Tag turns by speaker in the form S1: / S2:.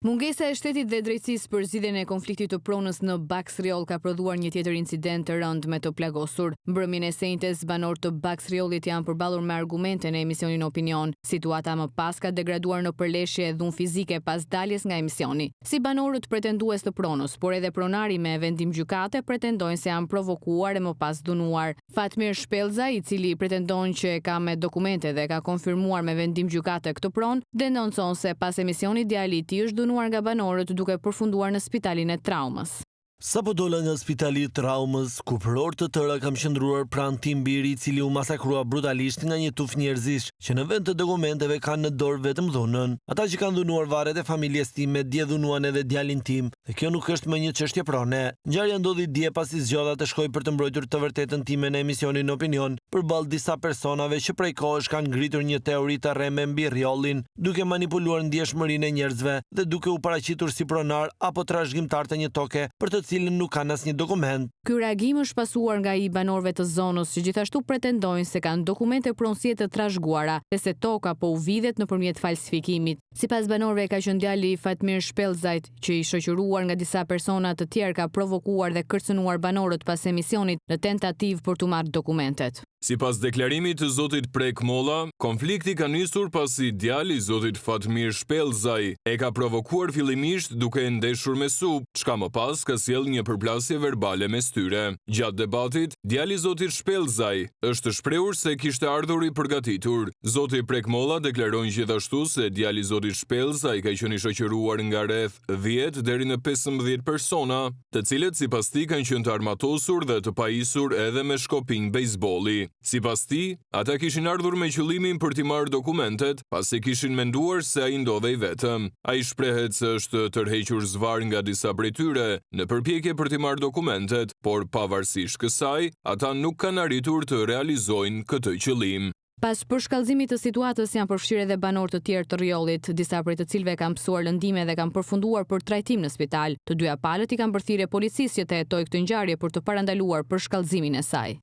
S1: Mungesa e shtetit dhe drejtësisë për zgjidhjen e konfliktit të pronës në Baksrioll ka prodhuar një tjetër incident të rëndë me të plagosur. Mbrëmjen e së enjtes, banorë të Baksriollit janë përballur me argumente në emisionin Opinion. Situata më pas ka degraduar në përleshje e dhunë fizike pas daljes nga emisioni. Si banorët pretendues të pronës, por edhe pronari me vendim gjykate pretendojnë se janë provokuar e më pas dhunuar. Fatmir Shpellzaj, i cili pretendon që e ka me dokumente dhe ka konfirmuar me vendim gjykate këtë pronë, denoncon se pas emisionit djali i tij është dhunuar nga banorët duke përfunduar në spitalin e Traumës.
S2: Sapo dola nga spitali i Traumës, ku për orë të tëra kam qëndruar pranë tim biri i cili u masakrua brutalisht nga një tufë njerëzish që në vend të dokumenteve kanë në dorë vetëm dhunën. Ata që kanë dhunuar varret e familjes time dje dhunuan edhe djalin tim dhe kjo nuk është më një çështje prone. Ngjarja ndodhi dje pasi zgjodha të shkoj për të mbrojtur të vërtetën time në emisionin Opinion, përballë disa personave që prej kohësh kanë ngritur një teori të rreme mbi Rrjollin, duke manipuluar ndjeshmërinë e njerëzve dhe duke u paraqitur si pronarë apo trashëgimtarë të një toke për të cilën nuk kanë asnjë dokument.
S1: Ky reagim është pasuar nga ai i banorëve të zonës që gjithashtu pretendojnë se kanë dokumente pronësie të trashëguara dhe se toka po u vidhet nëpërmjet falsifikimit. Sipas banorëve ka qenë djali i Fatmir Shpellzajt, që i shoqëruar nga disa persona të tjerë ka provokuar dhe kërcënuar banorët pas emisionit në tentativë për t'u marrë dokumentet.
S3: Sipas deklarimit të zotit Prek Molla, konflikti ka nisur pasi djali i zotit Fatmir Shpellzaj e ka provokuar fillimisht duke e ndeshur me sup, çka më pas ka sjellë një përplasje verbale mes tyre. Gjatë debatit, djali i zotit Shpellzaj është shprehur se kishte ardhur i përgatitur. Zoti Prek Molla deklaron gjithashtu se djali i zotit Shpellzaj ka qenë i shoqëruar nga rreth dhjetë deri në 15 persona, të cilët sipas tij kanë qenë të armatosur dhe të pajisur edhe me shkopinj bejsbolli. Sipas tij, ata kishin ardhur me qëllimin për t'i marrë dokumentet, pasi kishin menduar se ai ndodhej vetëm. Ai shprehet se është tërhequr zvarrë nga disa prej tyre, në përpjekje për t'i marrë dokumentet, por pavarësisht kësaj, ata nuk kanë arritur të realizojnë këtë qëllim.
S1: Pas përshkallëzimit të situatës janë përfshirë edhe banorë të tjerë të Rrjollit, disa prej të cilëve kanë pësuar lëndime dhe kanë përfunduar për trajtim në spital. Të dyja palët i kanë bërë thirrje policisë që të hetojë këtë ngjarje për të parandaluar përshkallëzimin e saj.